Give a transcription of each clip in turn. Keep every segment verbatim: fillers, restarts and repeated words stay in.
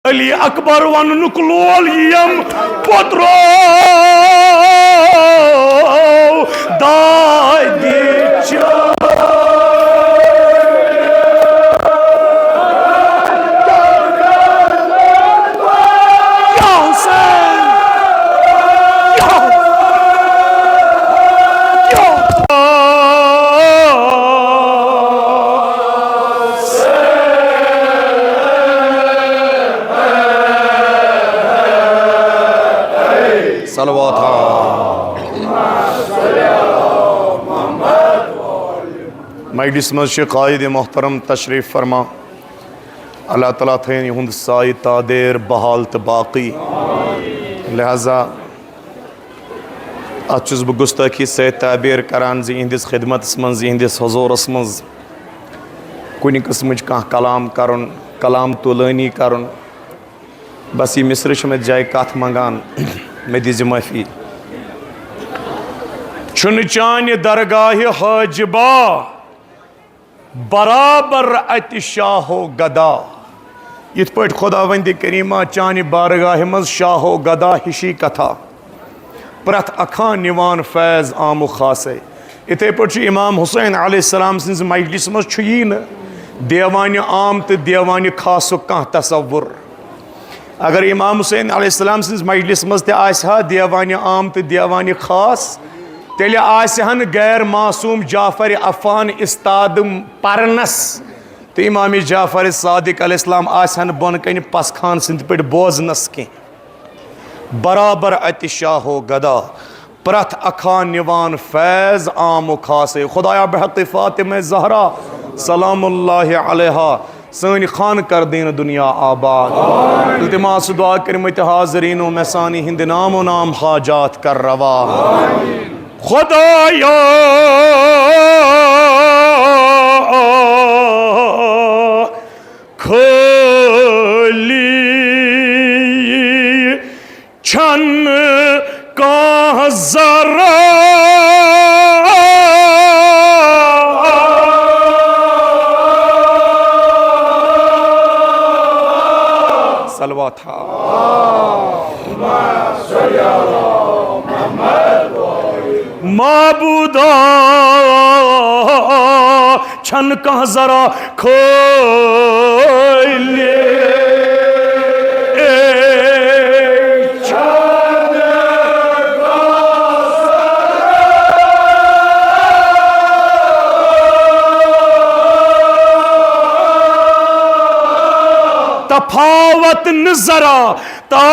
علی اکبر وننُک لول یِیم پوٚترو دادِ چا۔ یا حسین! یا! یا! صلوات۔ مجلس منٛز چھِ قائد محترم تشریف فرما۔ اللہ تعالیٰ تھٲیِن یِہُنٛد سایہِ تادیر بحال تہٕ باقی۔ لہذا اتھ چھُس بہٕ گستٲخی سۭتۍ تعبیر کران زِ یِہنٛدِس خدمتس منٛز، یِہنٛدِس حضوٗرس منٛز کُنہِ قٕسمٕچ کانٛہہ کلام کرُن، کلام تُلٲنی کرُن، بس یہِ مصرٕ چھُ مےٚ جایہِ کتھ منٛگان، مےٚ دِزِ معٲفی۔ چھُنہٕ چانہِ درگاہہِ حٲجِبا برابر اتہِ شاہ و گدا۔ یِتھ پٲٹھۍ خداوندِ کریمہ چانہِ بارگاہہِ منٛز شاہ و گدا ہِشی کتھا، پرٛٮ۪تھ اکھاں نِوان فیض عام و خاصے۔ یِتھے پٲٹھۍ چھُ امام حسین علیہ السلام سٕنٛزِ مجلسہِ منٛز چھُ یی نہٕ دیوانِ عام تہٕ دیوانِ خاصُک کانٛہہ تصور۔ اگر امام حسین علیہ السلام سٕنٛزِ مجلسہِ منٛز تہِ آسہِ ہا دیوانِ عام تہٕ دیوانِ خاص، تیٚلہِ آسہِ ہن غیر معصوم جعفر عفان استاد پرنس تہٕ امام جعفر صادق علیہ السلام آسہِ ہن بۄنہٕ کنہِ پسخان سٕنٛدِ پٲٹھۍ بوزنس کینٛہہ۔ برابر اتہِ شاہ و گدا، پرٛٮ۪تھ اکھاں نِوان فیض عام و خاصے۔ خدایا، بحق فاطمہ زہرا سلام اللہ علیہا، سٲنۍ خانہٕ کر دین دنیا آباد۔ التماس دعا کٔرمٕتۍ حاضرین و مےٚ سانی ہٕنٛدِ نام و نام حاجات کر روا۔ خدایا، خٲلی چھنہٕ کانٛہہ ذرا۔ صلوات۔ معبودا، چھنہٕ کانٛہہ ذرا کھٲلِتھ۔ تفاوت نہٕ ذرا، تفاوت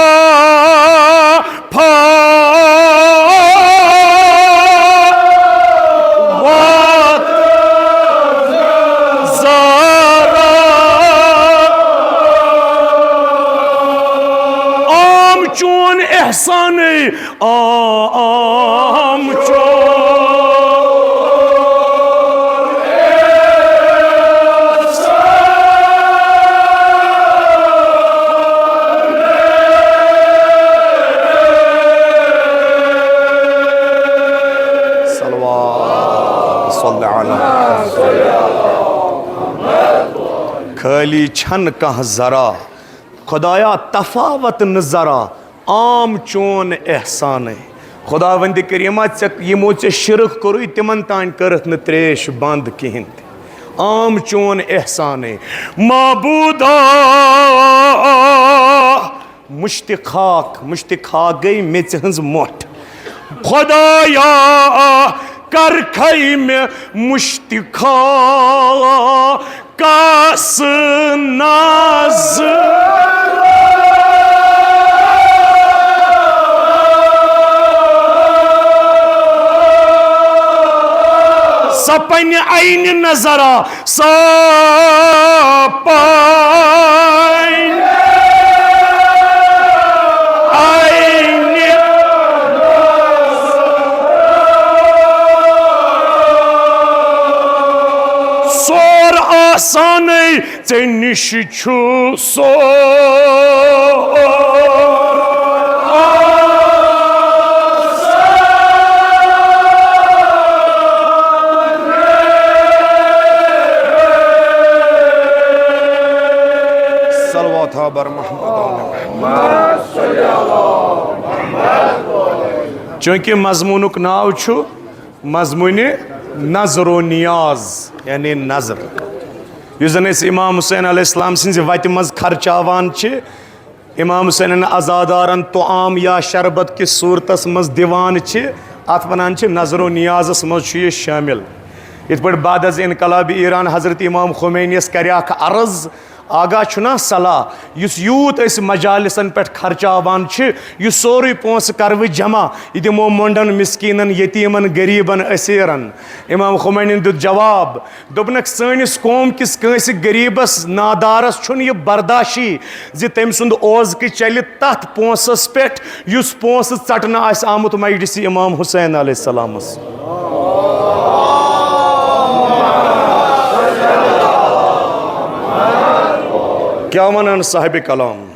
ذرا۔ عام چون احسانٕے، عام چون۔ صلوات، صلی علی۔ خٲلی چھنہٕ کانٛہہ ذرا، خدایا، تفاوت نہٕ ذرا، عام چون احسانٕے۔ خداوندِ کریمہ، ژےٚ یِمو ژےٚ شرک کوٚرُے، تِمن تانۍ کٔرٕتھ نہٕ تریش بند کِہینۍ تہِ۔ عام چون احسانٕے۔ معبودا، مُشتِ خاک، مُشتِ خاک گٔے میٚژِ ہٕنٛز مۄٹھ۔ خدایا، کر کھے مےٚ مُشتِ خاک کس نظر۔ سۄ پننہِ عینہِ نظرا، سۄ پننہِ عینہِ۔ سور آسانٕے ژےٚ نِش چھُ سور۔ صلوات بر محمد۔ چونکہ مضمونُک ناو چھُ مضموٗنِ نظر و نیاز، یعنی نظر، یُس زن أسۍ امام حسین علیہ السلام سٕنٛزِ وتہِ منٛز خرچاوان چھِ، امام حسینن عزادارن طعام یا شربت کِس صورتس منٛز دِوان چھِ، اتھ ونان چھِ نظر و نیازس منٛز چھُ یہِ شٲمِل۔ یِتھ پٲٹھۍ بعد از انقلاب ایران حضرت امام خمینیس کرِ اکھ عرض، آگاہ چھُنا صلاح، یُس یوٗت أسۍ مجالسن پٮ۪ٹھ خرچاوان چھِ، یہِ سورُے پونٛسہٕ کرٕ بہٕ جمع، یہِ دِمو مۄنڈن، مسکیٖنن، یتیٖمن، غریٖبن، اسیرن۔ امام خمینین دیُت جواب، دوٚپنکھ، سٲنِس قوم کِس کٲنٛسہِ غریٖبس نادارس چھُنہٕ یہِ برداشی زِ تٔمۍ سُنٛد اوزکہٕ چلہِ تتھ پونٛسس پٮ۪ٹھ یُس پونٛسہٕ ژٹنہٕ آسہِ آمُت مجلس امام حسین علیہ السلامس۔ کیا ونان صاحب کلام؟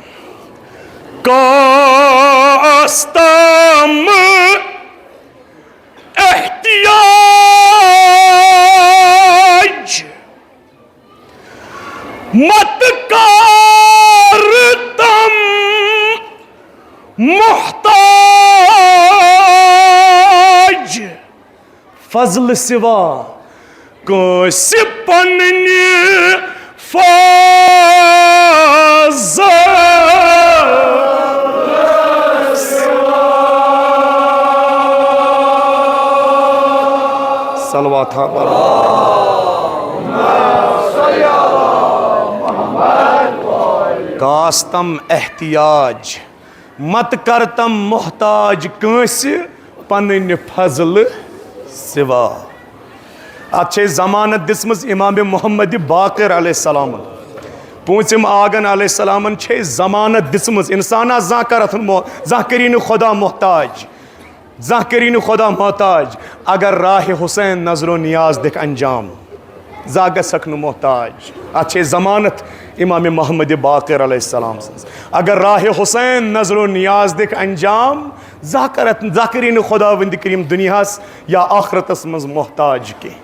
کاستم احتیاج، مت کر تم محتاج، فضل سوا کٲنٛسہِ پننہِ فضل۔ صلوات ہا پرو۔ کاستم احتیاج، مت کرتم محتاج کٲنٛسہِ پنٕنۍ فضلہٕ سوا۔ اتھ چھے ضمانت دِژمٕژ امام محمد باقر علیہ السلامن۔ پوٗنٛژِم آگن علیہ السلامن چھے ضمانت دِژمٕژ، انسانا زانٛہہ کر اتھ مو-، زانٛہہ کٔری نہٕ خدا محتاج، زانٛہہ کٔری نہٕ خدا محتاج، اگر راہ حسین نظر و نیاز دِکھ انجام۔ زانٛہہ گژھکھ نہٕ محتاج۔ اتھ چھے ضمانت امام محمد باقر علیہ السلام سٕنٛز۔ اگر راہ حسین نظر و نیاز دِکھ انجام، زانٛہہ کر اتھ، زانٛہہ کٔری نہٕ خداوند کریم دنیاہس یا آخرتس منٛز محتاج کینٛہہ۔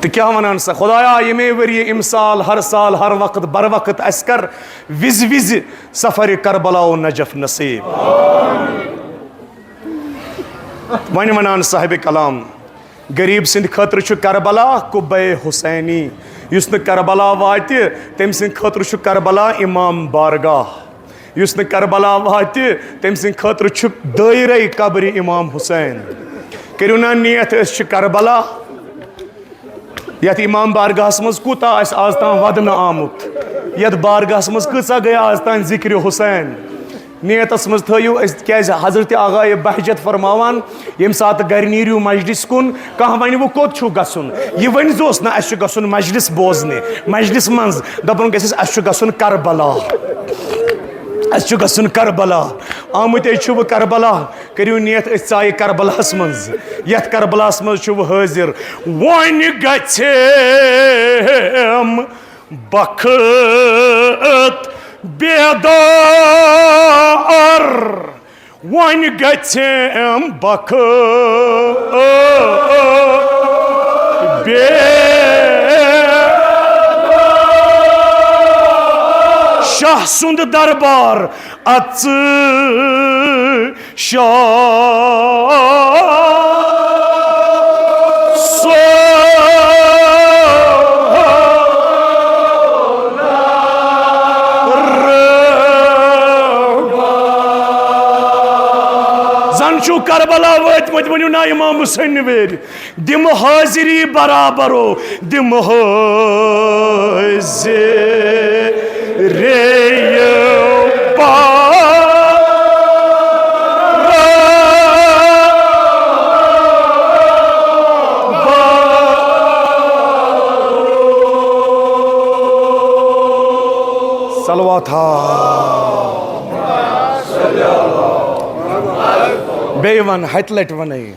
تہٕ کیٛاہ ونان سا، خدایا، ییٚمے ؤریہِ، امہِ سال، ہر سال، ہر وقت، بر وقت اسہِ کر وِزِ وِزِ سفر کربلا و نجف نصیب۔ وۄنۍ ونان صاحب کلام، غریب سٕنٛدِ خٲطرٕ چھُ کربلا قبہ حسینی، یُس نہٕ کربلا واتہِ، تٔمۍ سٕنٛدِ خٲطرٕ چھُ کربلا امام بارگاہ۔ یُس نہٕ کربلا واتہِ، تٔمۍ سٕنٛدِ خٲطرٕ چھُ دٲیرَے قبرِ امام حسین۔ کٔرِو نا نیت، أسۍ چھِ کربلا۔ یتھ امام بارگاہس منٛز کوٗتاہ آسہِ آز تام ودنہٕ آمُت، یتھ بارگاہس منٛز کۭژاہ گٔے آز تام ذکرِ حسین۔ نیتس منٛز تھٲیِو أسۍ، کیازِ حضرت آغا بہجت فرماوان، ییٚمہِ ساتہٕ گرِ نیٖرِو مجلس کُن، کانٛہہ ونہِ، وۄنۍ کوٚت چھُو گژھُن؟ یہِ ؤنۍ زیوس نہ، اسہِ چھُ گژھُن مجلس بوزنہِ، مجلس منٛز۔ دپُن گژھِ اسہِ، اسہِ چھُ گژھُن کربلا، اسہِ چھُ گژھُن کربلا۔ آمٕتۍ ہے چھِو کربلا، کٔرِو نیت، أسۍ ژایہِ کربلاہس منٛز۔ یتھ کربلاہس منٛز چھِو حٲضِر۔ وۄنۍ گژھٮ۪م بخت بیدار، وۄنۍ گژھٮ۪م بخت بیدار۔ شاہ سُنٛد دربار اژٕ شاہ۔ زن چھُو کربلا وٲتمٕتۍ، ؤنِو نا امام حسین ویرِ۔ دِم حٲضری برابرو، دِم حٲضری پا-، صلوات ہا۔ بیٚیہِ وَن، ہَتہِ لَٹہِ وَنَے۔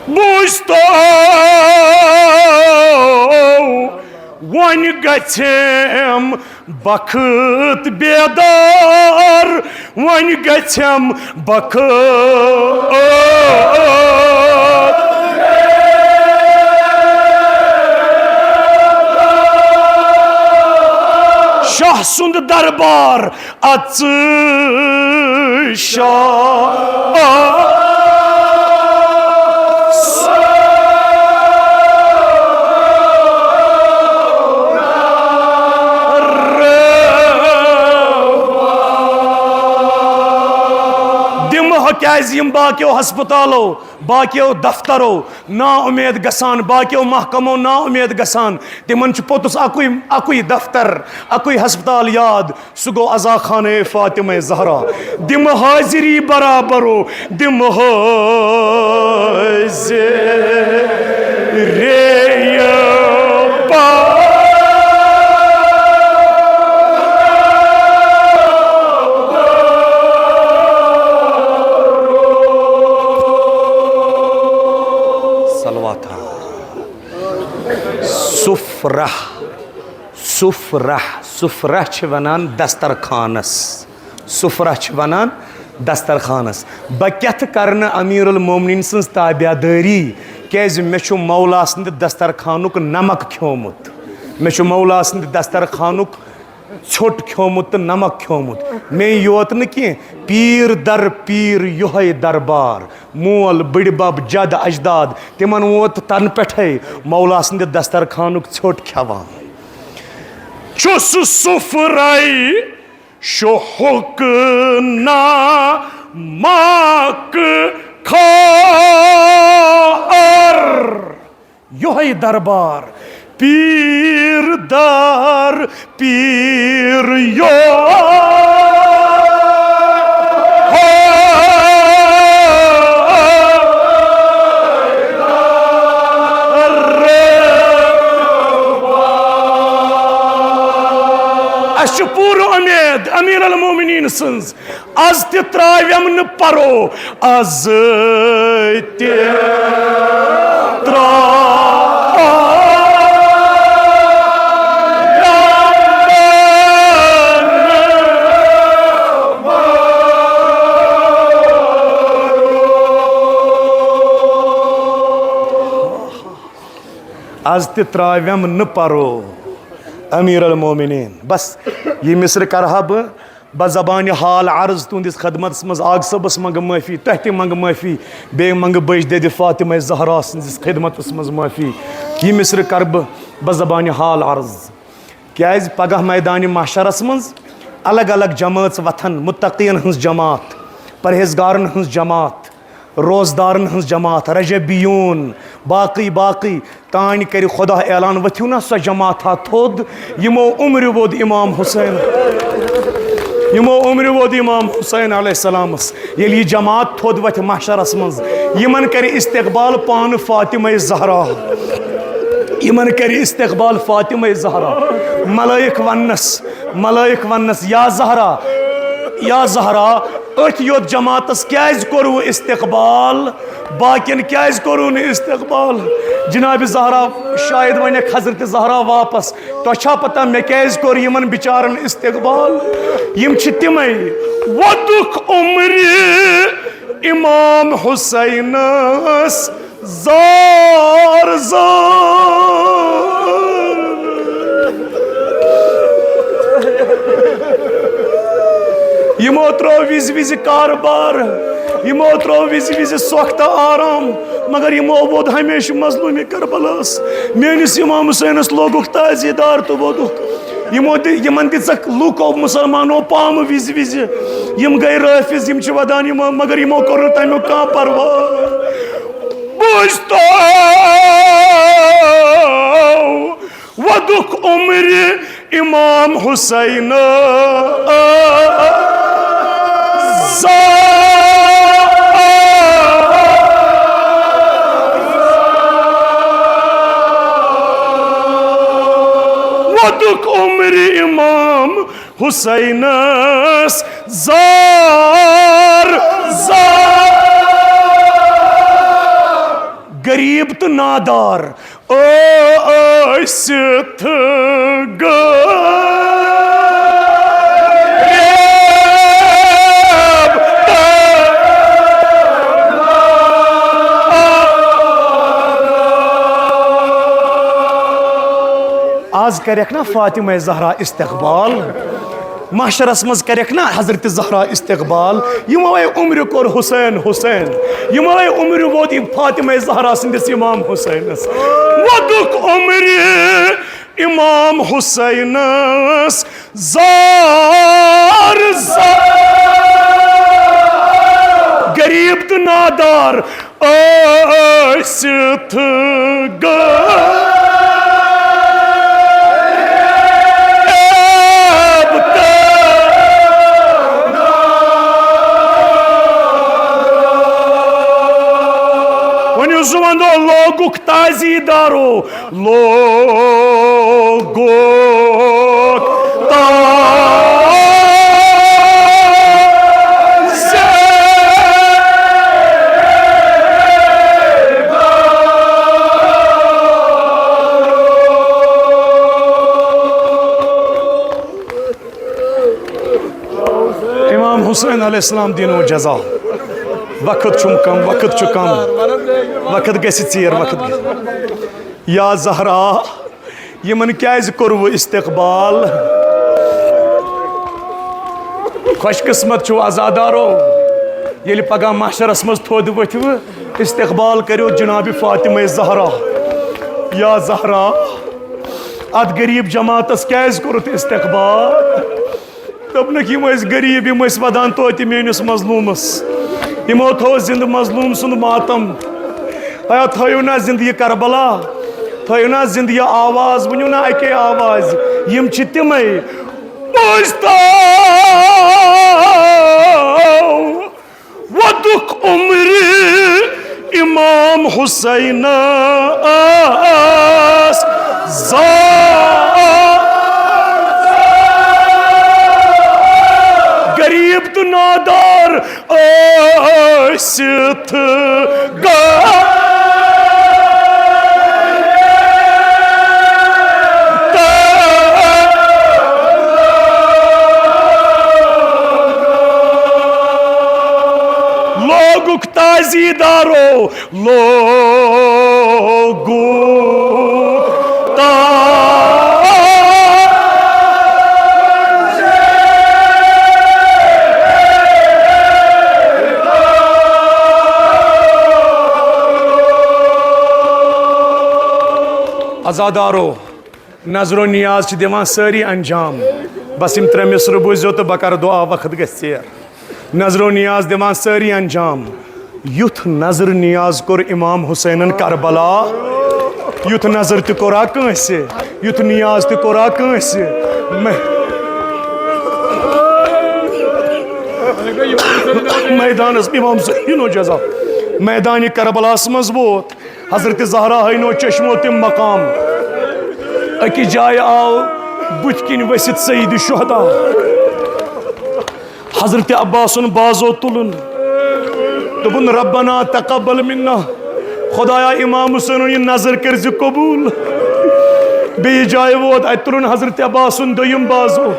بوٗزتو، وۄنۍ گژھٮ۪م بخت بیدار، وۄنۍ گژھٮ۪م بخت۔ شاہ سُنٛد دربار اژ شاہ۔ دِمہٕ کیازِ یِم باقیو ہسپتالو، باقیو دفترو نا اُمید گژھان، باقیو محکمو نا اُمید گژھان، تِمن چھُ پوٚتُس اکُے، اکُے دفتر، اکُے ہسپتال یاد، سُہ گوٚو عزا خانہ فاطمہ زہرا۔ دِمہٕ حٲضری برابرو، دِمہٕ حٲضری پا۔ صلوات۔ سفرہ، سفرہ، سفرہ چھِ ونان دسترخانس۔ سفرہ چھِ ونان دسترخانس۔ بہٕ کیٛاہ تہٕ کرٕ نہٕ امیر المومنین سٕنٛز تابعدٲری، کیازِ مےٚ چھُ مولا سٕنٛدِ دسترخانُک نمک کھیومُت۔ مےٚ چھُ مولا سٕنٛدِ دسترخانُک ژھیوٚٹ کھیومُت تہٕ نمک کھیومُت۔ مے یوت نہٕ کینٛہہ، پیٖر در پیٖر یۄہے دربار، مول، بٕڈِ بب، جد، اجداد، تِمن ووت تنہٕ پٮ۪ٹھے مولا سٕنٛدِ دسترخانُک ژھیوٚٹ کھٮ۪وان۔ چھُس سُفرے شوہُک نمک کھار۔ یۄہے دربار، پیٖر در پیٖر یۄہے دربار۔ اَسہِ چھِ پوٗرٕ اُمید امیر المومنین سٕنٛز۔ از تہِ ترٛاوٮ۪م نہٕ پرو، از تہِ ترٛاوٮ۪م نہٕ۔ از تہِ ترٛاوٮ۪م نہٕ پرو، امیر المومنین۔ بس، یہِ مصرٕ کرٕ ہا بہٕ بزبانِ حال عرض تُہنٛدِس خدمتس منٛز۔ آغا صٲبس منٛگہٕ معٲفی، تۄہہِ تہِ منٛگہٕ معٲفی، بیٚیہِ منٛگہٕ بہٕ اجدادِ فاطمہ زہرا سٕنٛدِس خدمتس منٛز معٲفی۔ یہِ مصرٕ کرٕ بہٕ بزبانِ حال عرض، کیازِ پگاہ میدانِ محشرس منٛز الگ الگ جمٲژ وتھن، متقین ہٕنٛز جماعت، پرہیزگارن ہٕنٛز جماعت، روزدارن ہٕنٛز جماعت، رجبیون، باقٕے باقٕے۔ تانۍ کرِ خدا اعلان، ؤتھِو نا سۄ جماعت ہا تھوٚد، یِمو عمرِ ووٚد امام حسین، یِمو عمرِ ووٚد امام حسین علیہ السلامس۔ ییٚلہِ یہِ جماعت تھوٚد وۄتھِ محشرس منٛز، یِمن کرِ استقبال پانہٕ فاطمہ زہرا، یِمن کرِ استقبال فاطمہ زہرا۔ ملائک وننس، ملائک وننس، یا زہرا، یا زہرا، أتھۍ یوت جماعتس کیازِ کوٚروٕ استقبال؟ باقین کیازِ کوٚروٕ نہٕ استقبال؟ جناب زہرا، شاید ونکھ حضرت زہرا واپس، تۄہہِ چھا پتہ مےٚ کیازِ کوٚر یِمن بِچارن استقبال؟ یِم چھِ تِمے، ووٚدُکھ عمرِ امام حسینس زار زار۔ یِمو ترٛوو وِزِ وِزِ کارٕبار، یِمو ترٛوو وِزِ وِزِ سۄکھ تہٕ آرام، مگر یِمو ووٚد ہمیشہِ مظلوٗمِ کربلاہس۔ میٲنِس امام حسینس لوگُکھ تعزیدار تہٕ ووٚدُکھ۔ یِمو دِ-، یِمن دِژکھ لوٗکو، مُسلمانو پامہٕ وِزِ وِزِ۔ یِم گٔے رٲفِض، یِم چھِ وَدان یِمو، مگر یِمو کوٚر نہٕ تَمیُک کانٛہہ پرواہ۔ بوٗزتو ووٚدُکھ عمرِ امام حسین زار۔ ووٚدُکھ عمرِ امام حسینس زار زار۔ غریب تہٕ نادار ٲسِتھ غریب۔ منٛز کَرٮ۪کھ نا فاطمہ زہرا استقبال، محشرس منٛز کَرٮ۪کھ نا حضرت زہرا استقبال۔ یِموے عمرِ کوٚر حسین حسین، یِموے عمرِ ووت یہِ فاطمہ زہرا سٕنٛدِس امام حسینس۔ ووٚدُکھ عمرِ امام حسینس زار زار، غریب تہٕ نادار ٲسِتھ غٲب۔ وۄنۍ یُس زٕ وَنو لوگُکھ تازی دارو، لوگُکھ تازی۔ امام حسین علیہ السلام دینو جزا۔ وقت چھُم کم، وقت چھُ کم، وقت گژھِ ژیر، وقت گژھِ۔ یا زہرا، یِمن کیازِ کوٚروٕ استقبال؟ خوش قسمت چھِو عزادارو، ییٚلہِ پگاہ محشرس منٛز تھوٚد ؤتھِوٕ، استقبال کٔرِو جناب فاطمہ زہرا۔ یا زہرا، اتھ غریب جماعتس کیازِ کوٚرُتھ استقبال؟ دوٚپنکھ، یِم ٲسۍ غریٖب، یِم ٲسۍ وَدان توتہِ میٲنِس مظلوٗمس۔ یِمو تھوٚو زِندٕ مظلوٗم سُنٛد ماتم۔ ہیا، تھٲیِو نا زِندٕ یہِ کربلا، تھٲیِو نا زِندٕ یہِ آواز، ؤنِو نا اَکے آوازِ، یِم چھِ تِمے۔ پوٚز تاو ووٚدُکھ عمرِ امام حسینس زار۔ غریب تہٕ نادار ٲسِتھ غٲر۔ لوگُکھ تازی دارو، لوگُکھ تازی۔ عزادارو، نظر و نیاز چھِ دِوان سٲری انجام۔ بس یِم ترٛےٚ مصرٕ بوٗزِو تہٕ بہٕ کرٕ دُعا، وقت گژھِ ژیر۔ نظر و نیاز دِوان سٲری انجام۔ یُتھ نظر نیاز کوٚر امام حسینن کربلا، یُتھ نظر تہِ کوٚرا کٲنٛسہِ، یُتھ نیاز تہِ کوٚرا کٲنٛسہِ۔ مے-، میدانس امام حسین دِنو جزا۔ میدانِ کربلاہس منٛز ووت حضرت زہرا ہٲینو چشمو تِم مقام۔ أکِس جایہِ آو بُتھِ کِنۍ ؤسِتھ سید شہدا۔ حضرت عباسُن بازو تُلُن۔ دوٚپُن، "ربنا تقبل منا۔" خدایا، امام حسینُن یہِ نظر کٔرزِ قبوٗل۔ بیٚیہِ جایہِ ووت، اَتہِ تُلُن حضرت عباسُن دوٚیِم بازو۔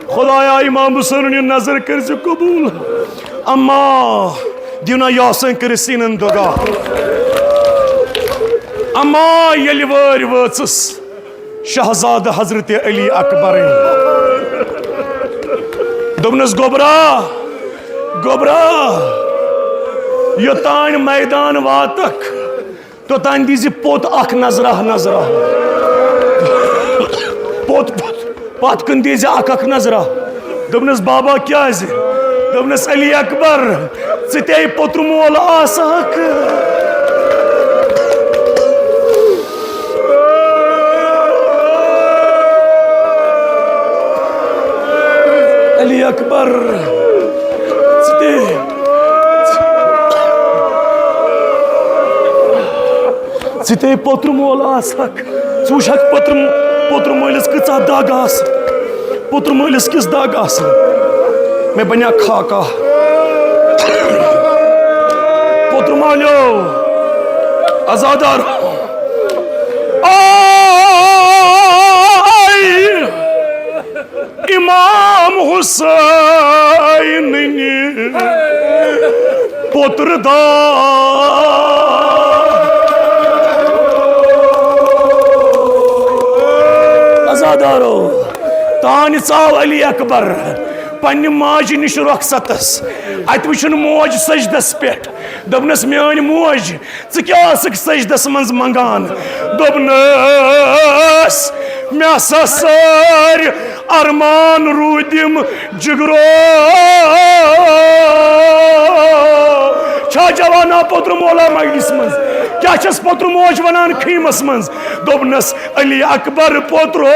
خدایا، امام حسینُن یہِ نظر کٔرزِ قبوٗل۔ اما دیُنا یاسین کٔرِتھ سیٖنن دُگا۔ اما ییٚلہِ وٲرۍ وٲژٕس شہزادٕ حضرت علی اکبرٕنۍ، دوٚپنس، "گوٚبرا، گوٚبرا، یوٚتانۍ میدان واتکھ، توٚتانۍ دیٖزِ پوٚت اکھ نظرا، نظرا۔ پوٚت، پوٚت، پتھ کُن دیٖزِ اکھ اکھ نظرا۔" دوٚپنس، "بابا، کیازِ؟" دوٚپنس، "علی اکبر، ژٕ تے پوٚتُر مول آسہٕ ہکھ۔" علی اکبر، ژٕ تے، ژٕ تے پوٚتُر مول آسہٕ ہکھ۔ ژٕ وٕچھکھ پوٚتُر، پوٚتُر مٲلِس کۭژاہ دگ آسہٕ۔ پوٚتُر مٲلِس کِژھ دگ آسہٕ۔ مےٚ بنیا خاکہ۔ پوٚتُر مالیو، عزادار۔ آے امام حسین نہِ پوٚتُر دار۔ عزادارو، تانۍ ژاو علی اکبر پننہِ ماجہِ نِش رۄخصتس۔ اتہِ وٕچھُن موج سجدس پٮ۪ٹھ۔ دوٚپنس، "میٲنۍ موج، ژٕ کیٛاہ ٲسٕکھ سجدس منٛز منگان؟" دوٚپنس، "مےٚ ہسا سٲرۍ ارمان روٗدِم جگرو۔" چھا جوانا پوٚتُر مولا مجلس منٛز؟ کیٛاہ چھس پوٚتُر موج ونان خیمس منٛز؟ دوٚپنس، "علی اکبر پوٚترو،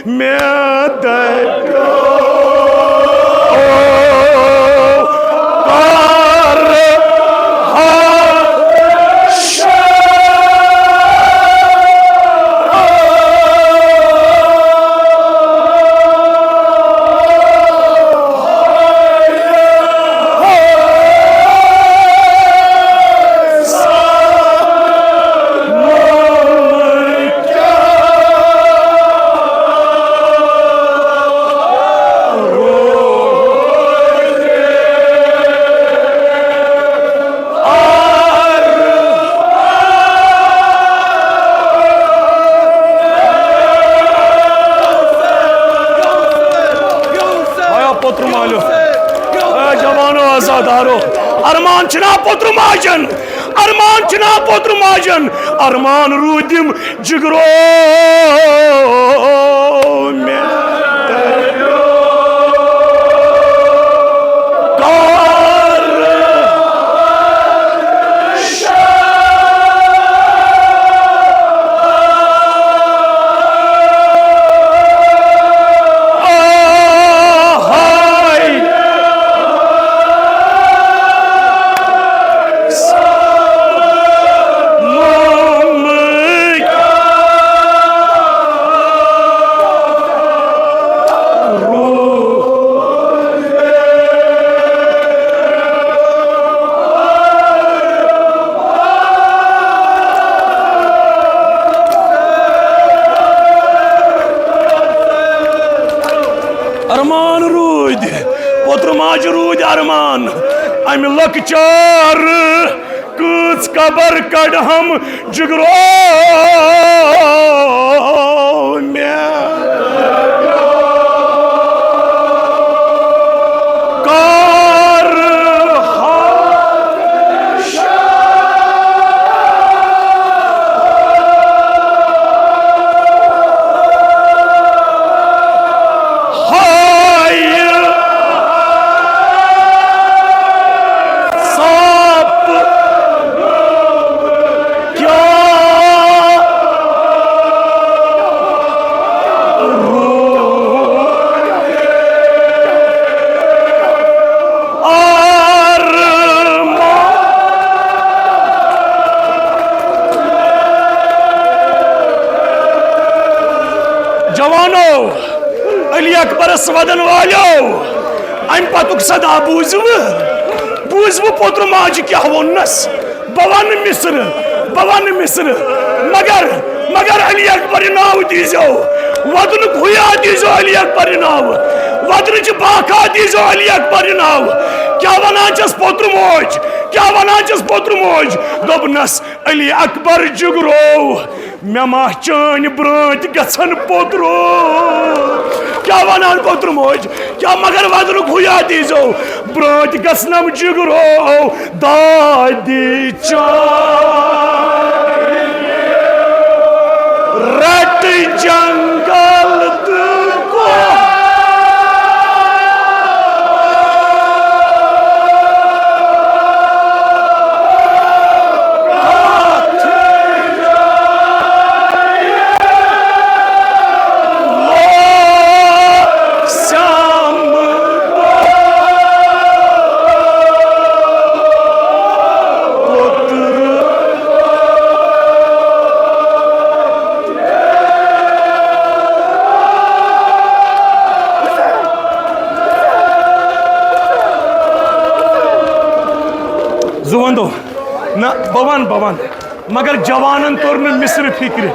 مےٚ دَپیو، او کر ہا شا۔" آیا پوٚتُر مالیو؟ آیا جوانو، عزادارو؟ ارمان چھُنا پوٚتُر ماجن؟ ارمان چھُنا پوٚتُر ماجن؟ ارمان روٗدِم جگرو، مےٚ کر ارمان روٗدۍ، پوٚتُر ماجہِ روٗدۍ ارمان۔ امہِ لۄکچارٕ کۭژ قبر کڑہم جگرو مےٚ۔ کر ہاے سپ کیا روح ارمان۔ جوانو، علی اکبرس ودن والیو، امہِ پتُک صدا بوٗزوٕ؟ بوٗزوٕ پوٚتُر ماجہِ کیٛاہ ووٚننس؟ بہٕ ونہٕ مصرٕ، بہٕ ونہٕ مصرٕ، مگر، مگر علی اکبر ناو دیٖزیو، ودنُک ہُیا دیٖزیو علی اکبر ناو، ودنٕچ باکھا دیٖزیو علی اکبر ناو۔ کیٛاہ ونان چھس پوٚتُر موج؟ کیٛاہ ونان چھس پوٚتُر موج؟ دوٚپنس، علی اکبر جگرو، مےٚ ما چٲنۍ برٛٲنٛتۍ گژھن پوٚترو؟ کیٛاہ ونان پوٚتُر موج؟ کیٛاہ مگر ودنُک ہُیا دیٖزیو؟ برٛٲنٛتۍ گژھنم جگرو دادِ چانہِ۔ رٹ جنگل تہٕ کۄہ۔ زٕ وَن دۄہ۔ نہ، بہٕ وَنہٕ، بہٕ وَنہٕ۔ مگر جوانن توٚر نہٕ مصرِ فِکرِ۔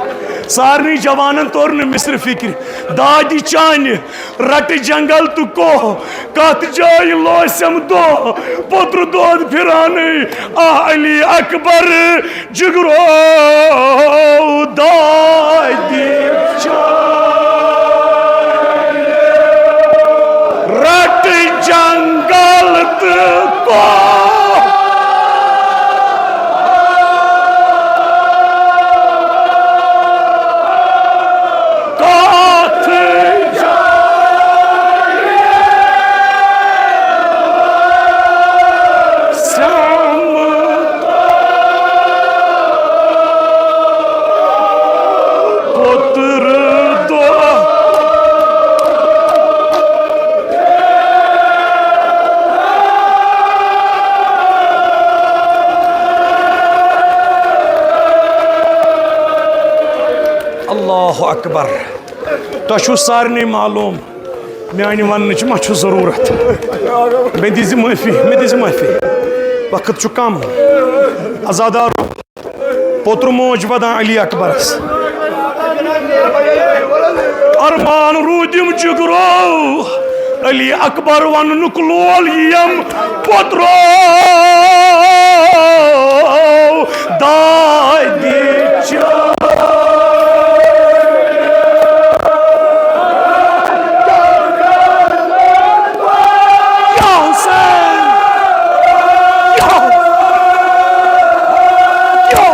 سارنٕے جوانن توٚر نہٕ مصرِ فکرِ۔ دادِ چانہِ رٹہٕ جنگل تہٕ کوہ، کتھ جایہِ لوسم دۄہ، پوٚتُر دۄد پھرانٕے۔ آہ علی اکبر جگرو، دادِ چانہِ رٹہٕ جنگل تہٕ کوہ۔ کتھ جایہِ سمکھ پوٚتُر دۄہ۔ اللہ اکبر۔ تۄہہِ چھُو سارنٕے معلوم، میانہِ وننٕچ ما چھُ ضروٗرت؟ مےٚ دِزِ معٲفی، مےٚ دِزِ معٲفی، وقت چھُ کم۔ عزادار، پوٚتُر موج ودان علی اکبرس۔ ارمان روٗدِم جگرو، علی اکبر وننُک لول یِیم پوٚترو۔ دادِ چا یا حسین، یا، یا۔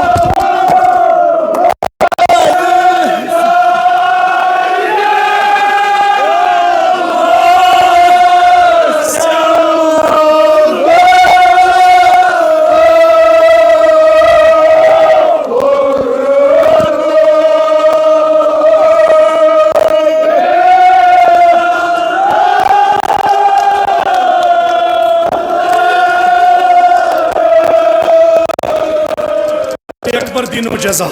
اکبر دینو جزا۔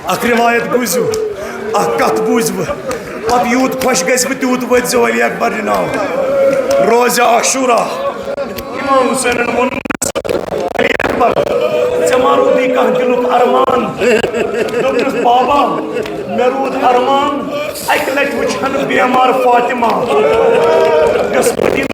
اکھ روایت بوٗزِو، اکھ کتھ بوٗزِو، پتہٕ یوٗت خۄش گژھِ بہٕ تیوٗت وٲتۍ زیو علی اکبر جناب۔ روزِ عاشورہ۔ امام حسینن ووٚن، علی اکبر، ژےٚ ما روٗدُے کانٛہہ دِلُک ارمان؟ دوٚپنَس، بابا، مےٚ روٗد ارمان، اَکہِ لَٹہِ وٕچھن بیمار فاطمہ، یۄس مدیٖنہ